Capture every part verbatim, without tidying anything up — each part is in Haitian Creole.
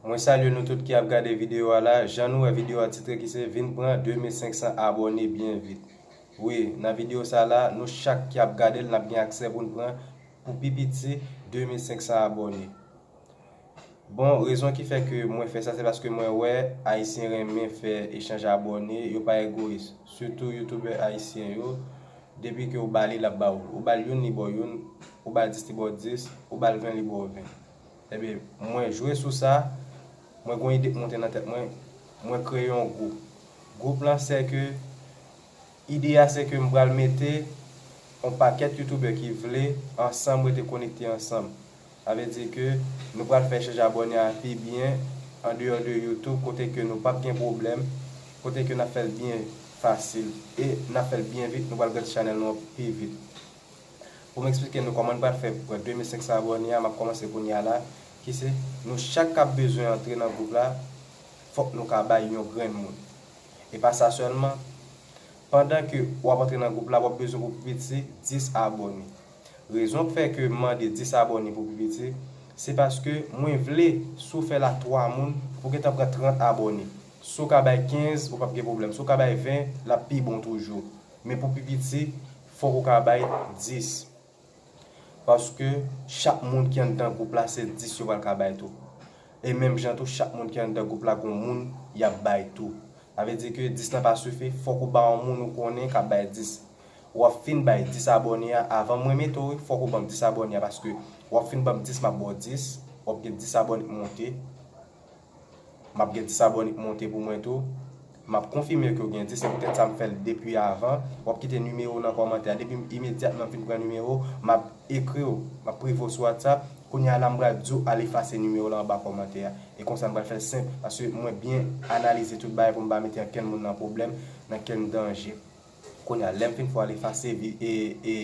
Mwen salye nou tout ki ap gade videyo a la. Jan nou wè videyo a titre ki se vin pran de mil senk san abòne byen vit. Wi, nan videyo sa la, nou chak ki ap gade l, n ap gen aksè pou n pran pou pi piti de mil senk san abòne. Bon, rezon ki fè ke mwen fè sa, se paske mwen wè Ayisyen renmen fè echanj abòne, yo pa egoyis. Sitou youtubè ayisyen yo, depi ke ou ba li, l ap ba ou. Ou ba l youn, li ba w youn, ou ba l dis, li ba w dis, ou ba l ven, li ba w ven. Ebyen, mwen jwe sou sa, mwen gen yon ide k monte nan tèt mwen, mwen kreye yon gwoup. Gwoup lan se ke, ide a se ke m pral mete yon pakèt youtubè ki vle ansanm rete konekte ansanm. Sa vle di ke nou pral fè echanj abòne a pi byen andeyò de YouTube, kote ke nou p ap gen pwoblèm, kote ke n ap fè l byen fasil e n ap fè l byen vit, nou pral grandi chanèl nou an pi vit. Pou m eksplike nou kòman n pral fè pran de mil senk san abòne a, m ap kòmanse kounye a la, ki se nou chak k ap bezwen antre nan gwoup la, fòk nou ka bay yon grenn moun. E pa sa sèlman, pandan ke w ap antre nan gwoup la, w ap bezwen pou pi piti dis abòne. Rezon k fè ke m mande dis abòne pou pi piti, se paske mwen vle, si w fè l a twa moun, ou gentan pran trant abòne. Si w ka bay kenz, ou p ap gen pwoblèm. Si w ka bay ven, l ap pi bon toujou. Men pou pi piti, fòk ou ka bay dis. Paske chak moun ki anndan gwoup la, se dis yo pral ka bay tou. E menm jan tou, chak moun ki anndan gwoup la, gon moun y ap bay tou. Sa vle di ke dis lan pa sifi, fòk ou ba yon moun ou konnen k ap bay dis. W ap fin bay dis abòne a, avan mwen mete w, wi, fòk ou ban m dis abòne a, paske w ap fin ban m dis, m ap ba w dis, w ap gen dis abòne k monte. M ap gen dis abòne k monte pou mwen tou. M ap konfime ke w gen dis, se poutèt sa m fè l depi avan. W ap kite nimewo w nan kòmantè a. Depi m imedyatman m fin pran nimewo w, m ap ekri w, m ap prive w sou WhatsApp. Kounye a la, m pral di w al efase nimewo w la anba kòmantè a. E konsa, m pral fè l senp, paske mwen byen analize tout bagay pou m pa mete ankenn moun nan pwoblèm, nan kenn danje. Kounye a, lè m fin fè w al efase vi-, e, e,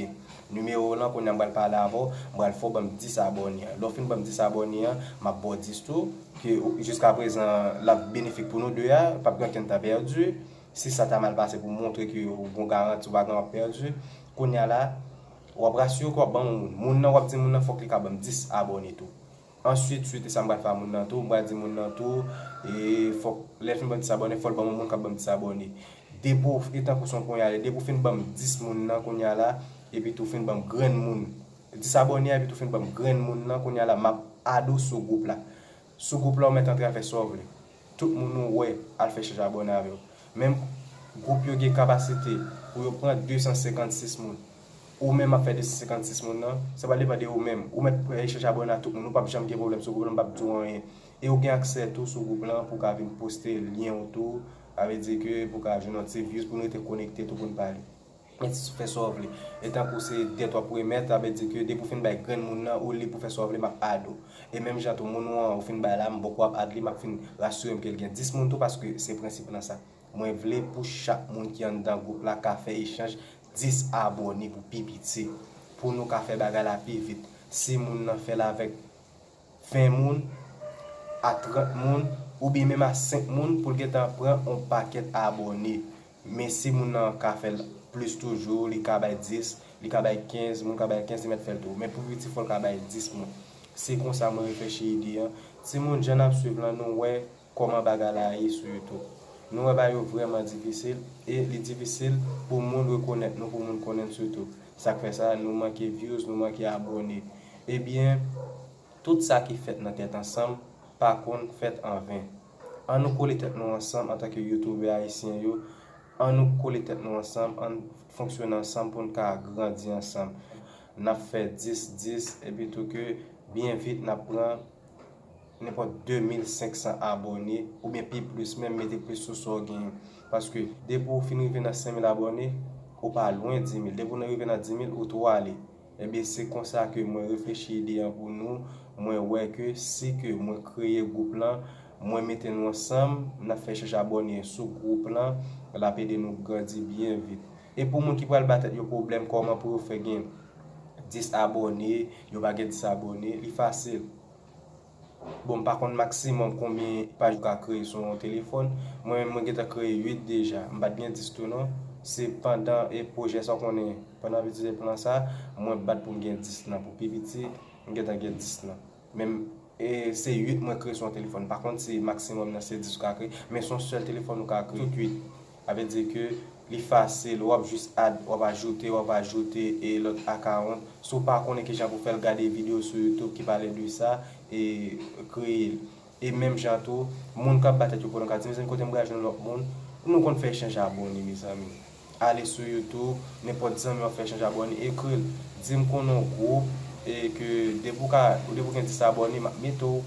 nimewo w lan, kounye a m pral pale avè w, m pral fè w ban m dis abòne an. Lè w fin ban m dis abòne an, m ap ba w dis tou, ke ou, jiskaprezan, l ap benefik pou nou de a, p ap gen ankenn tan pèdi. Si sa ta mal pase pou montre ke ou gon garanti, ou pa gen w ap pèdi. Kounye a la, w ap rasire w ke w ap ban yon moun. Moun nan, w ap di moun nan fòk li ka ban m dis abòne tou. Answit, swit, e sa m pral fè a moun nan tou. M pral di moun nan tou, e fòk, lè l fin ban m dis abòne, fò l ban m yon moun k ap ban m dis abòne. Depi w, e tankou se yon ponyade, depi w fin ban m dis moun nan kounye a la, epi tou w fin ban m grenn moun. Dis abòne a, epi tou w fin ban m grenn moun nan, kounye a la, m ap add ou sou gwoup la. Sou gwoup la, ou mèt antre al fè sa w vle. Tout moun ou wè, al fè echanj abòne avè yo. Men gwoup yo gen kapasite pou yo pran de san senkannsis moun. Ou menm ap fè de san senkannsis moun nan, sa pral depann de ou menm. Ou mèt pran echanj abòne a tout moun, ou p ap janm gen pwoblèm sou gwoup lan, m p ap di w anyen. E ou gen aksè tou sou gwoup lan pou w ka vin poste lyen w tou, sa vle di ke pou w ka jwenn yon ti views pou nou rete konekte tou pou n pale. Mèt fè sa w vle. E tankou se dèt w ap remèt, sa vle di ke depi w fin bay grenn moun nan, ou lib pou fè sa w vle, m ap add ou. E menm jan tou, moun ou an, ou fin bay la, m poko ap add li, m ap fin rasire m ke l gen dis moun tou, paske se prensip lan sa. Mwen vle pou chak moun ki anndan gwoup la ka fè echanj dis abòne pou pi piti, pou nou ka fè bagay la pi vit. Si moun nan fè l avèk ven moun a trant moun, oubyen menm a senk moun pou l gentan pran yon pakèt abòne. Men si moun nan ka fè l plis toujou, li ka bay dis, li ka bay kenz, moun ka bay kenz, li mèt fè l tou. Men pou piti, fò l ka bay dis moun. Se konsa mwen reflechi ide an. Timoun, jan n ap swiv lan, nou wè kòman bagay la ye sou YouTube. Nou wè bagay yo vrèman difisil, e li difisil pou moun rekonèt nou, pou moun konnen n sitou. Sa k fè sa, nou manke views, nou manke abòne. Ebyen, tout sa ki fèt nan tèt ansanm pa konn fèt an ven. Ann nou kole tèt nou ansanm antanke youtubè ayisyen yo, ann nou kole tèt nou ansanm, ann fonksyone ansanm pou n ka grandi ansanm. N ap fè dis dis, epi tou ke byen vit n ap pran nenpòt de mil senk san abòne, oubyen pi plis menm, mete plis sou sa w genyen. Paske depi w fin rive nan senk mil abòne, ou pa lwen di mil. Depi w rive nan di mil, ou twò ale. Ebyen, se konsa ke mwen reflechi ide an pou nou. Mwen wè ke si ke mwen kreye gwoup lan, mwen mete nou ansanm, n ap fè echanj abòne sou gwoup lan, l ap ede nou grandi byen vit. E pou moun ki pral ba tèt yo pwoblèm, kòman pou yo fè gen dis abòne, yo pa gen dis abòne, li fasil. Bon, m pa konn maksimòm konbyen paj ou ka kreye sou yon telefòn. Mwen menm, mwen gentan kreye uit deja. M pa t gen dis tou non. Se pandan e pwojè sa w konnen, pandan m ap itilize plan sa, mwen bat pou m gen dis lan. Pou pi piti, m gentan gen dis lan. Men m E se uit mwen kreye sou yon telefòn. Pa kont si maksimòm nan se dis ou ka kreye, men se yon sèl telefòn ou ka kreye tout uit. Sa vle di ke li fasil, w ap jis add, w ap ajoute, w ap ajoute e lòt account. Si w pa konnen kijan pou fè l, gade videyo sou YouTube ki pale de sa e kreye l. E menm jan tou, moun k ap ba tèt yo pwoblèm ka di, mezanmi, kote m pral jwenn lòt moun? Nou konn fè echanj abòne, mezanmi. Ale sou YouTube, nenpòt zanmi w ap fè echanj abòne, ekri l. Di m konnen yon gwoup, e ke depi w ka, depi w gen dis abòne, m ap mete w.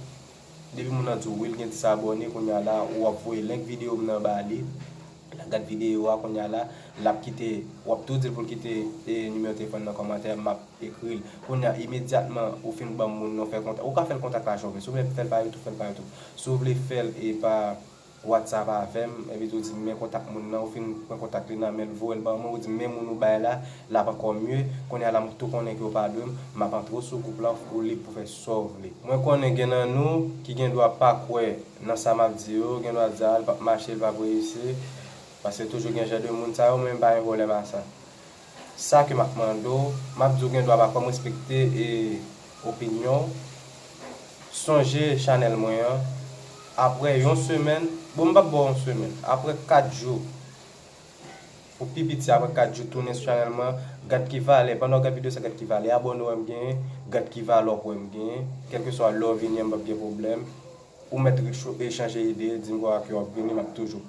Depi moun nan di w wi, l gen dis abòne, kounye a la, w ap voye link videyo m nan ba li. L ap gad videyo a, kounye a la, l ap kite, w ap tou di l pou l kite, e, nimewo telefòn nan kòmantè, m ap ekri l. Kounye a, imedyatman, ou fin ban m moun nan, fè kontak. Ou ka fè l kontak la jan w vle. Si w vle fè l pa YouTube, fè l pa YouTube. Si w vle fè l e pa WhatsApp avè m, epi tou di m men kontak moun nan, ou fin pran kontak li nan men l, voye l ban mwen, ou di m men moun ou bay la, l ap ankò mye. Kounye a la, m tou konnen ke w pa dwe m, m ap antre w sou gwoup la, ou lib pou fè sa w vle. Mwen konnen gen nan nou ki gen dwa pa kwè nan sa m ap di yo, gen dwa di a, l p ap mache, l p ap reyisi, paske toujou gen jan de moun sa yo, men m pa gen pwoblèm a sa. Sa ke m ap mande w, m ap di w gen dwa pa kwè, m respekte e opinyon w. Sonje chanèl mwen an, apre yon semèn, bon, m p ap ba w yon semèn, apre kat jou, pou pi piti, apre kat jou, tounen sou chanèl mwen, gad ki valè, pandan w gad videyo sa, gad ki valè abòne w wè m genyen, gad ki valè w wè m genyen, kèlkeswa lè w vini an, m p ap gen pwoblèm. Ou mèt echanje ide, di m kwa ke w ap vini, m ap toujou,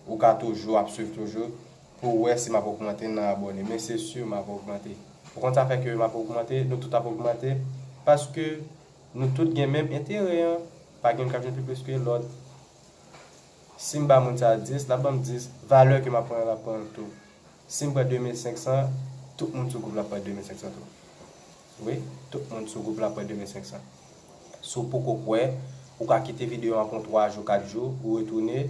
ou ka toujou ap swiv toujou. Pou wè si m ap ogmante nan abòne. Men se si m ap ogmante. Ou konn sa fè ke m ap ogmante, nou tout ap ogmante, paske nou tout gen menm enterè an. Pa gen youn k ap jwenn pi plis ke lòt. Si m ba moun sa dis, l ap ban m dis, valè ke m ap pran an, l ap pran l tou. Si m pran de mil senk san, tout moun sou gwoup la ap pran de mil senk san tou. Wi, tout moun sou gwoup la ap pran de mil senk san. Si w poko kwè, ou ka kite videyo an pou yon twa jou, kat jou, ou retounen,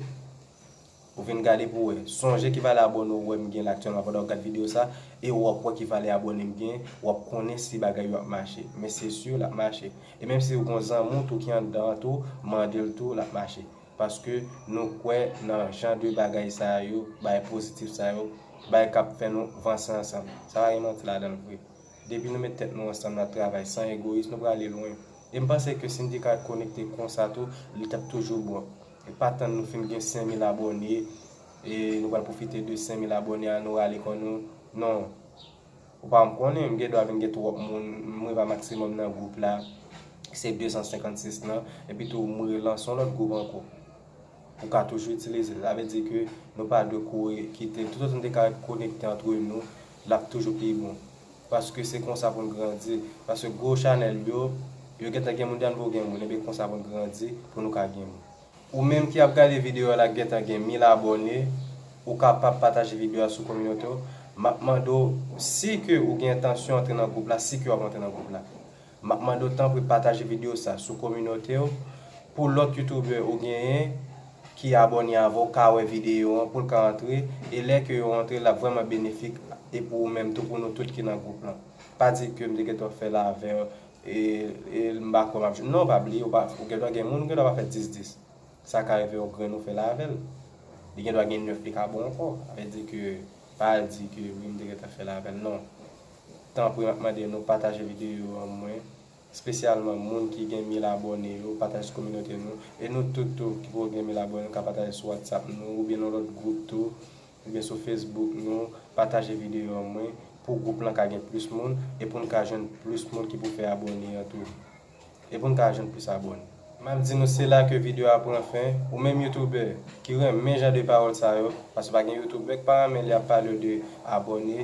ou vin gade pou wè. Sonje ki valè abòne w wè m gen la aktyèlman pandan w gad videyo sa, e w ap wè ki valè abòne m gen, w ap konnen si bagay yo ap mache. Men se si l ap mache. E menm si w gen yon zanmi w tou ki anndan an tou, mande l tou, l ap mache. Paske nou kwè nan jan de bagay sa yo, bagay pozitif sa yo, bagay k ap fè nou vanse ansanm. Sa pa gen manti ladan l vre. Depi nou met tèt nou ansanm, n ap travay san egoyis, nou prale lwen. E m panse ke si n te ka konekte konsa tou, li t ap toujou bon. E pa tann nou fin gen senk mil abòne, e nou pral pwofite de senk mil abòne a, nou rale kò nou. Non. Ou pa m konnen, m gen dwa vin gen twòp moun, m rive a maksimòm nan gwoup la, se de san senkannsis lan, epi tou m relanse yon lòt gwoup ankò. Ou ka toujou itilize l. Sa vle di ke nou pa dwe kouri kite l. Toutotan n te ka konekte antre nou, l ap toujou pi bon. Paske se konsa pou n grandi. Paske gwo chanèl yo, yo gentan gen moun, deja nou gen moun. Ebyen konsa pou n grandi, pou nou ka gen moun. Ou menm ki ap gade videyo a la k gentan gen mil abòne, ou kapab pataje videyo a sou kominote w. M ap mande w, si ke ou gen entansyon antre nan gwoup la, si ke w ap antre nan gwoup la. M ap mande w tanpri pataje videyo sa sou kominote w pou lòt youtubè ou genyen ki abòne avè w ka wè videyo an pou l ka antre, e lè ke yo antre l ap vrèman benefik e pou ou menm tou, pou nou tout ki nan gwoup lan. Pa di ke m te gentan fè l avè w e, e m pa kwè m ap jwenn. Non, pa bliye, ou pa, ou gendwa gen moun, ou gendwa pa fè dis dis. Sa ka rive yon grenn ou fè l avè l. Li gendwa gen nèf li ka bon ankò. Sa vle di ke pa al di ke wi m te gentan fè l avè l, non. Tanpri m ap mande nou pataje videyo an mwen, espesyalman moun ki gen mil abòne yo, pataje sou kominote nou. E nou tout tou ki poko gen mil abòne, nou ka pataje sou WhatsApp nou oubyen nan lòt gwoup tou, oubyen sou Facebook nou, pataje videyo an mwen pou gwoup lan ka gen plis moun e pou n ka jwenn plis moun ki pou fè abòne an tou. E pou n ka jwenn plis abòne. M ap di nou se la ke videyo a pran fen. Ou menm youtubè ki renmen jan de pawòl sa yo, paske pa gen youtubè k pa renmen lè y ap pale de abòne,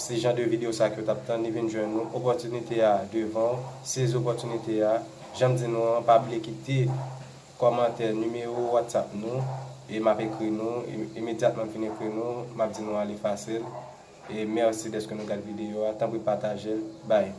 se jan de videyo sa ke w t ap tann, li vin jwenn ou. Opòtinite a devan w, sezi opòtinite a. Jan m di nou an, pa bliye kite kòmantè, nimewo WhatsApp nou, e m ap ekri nou, e imedyatman m fin ekri nou, m ap di nou ale fasil. E mèsi dèske nou gad videyo a, tanpri pataje l, bay.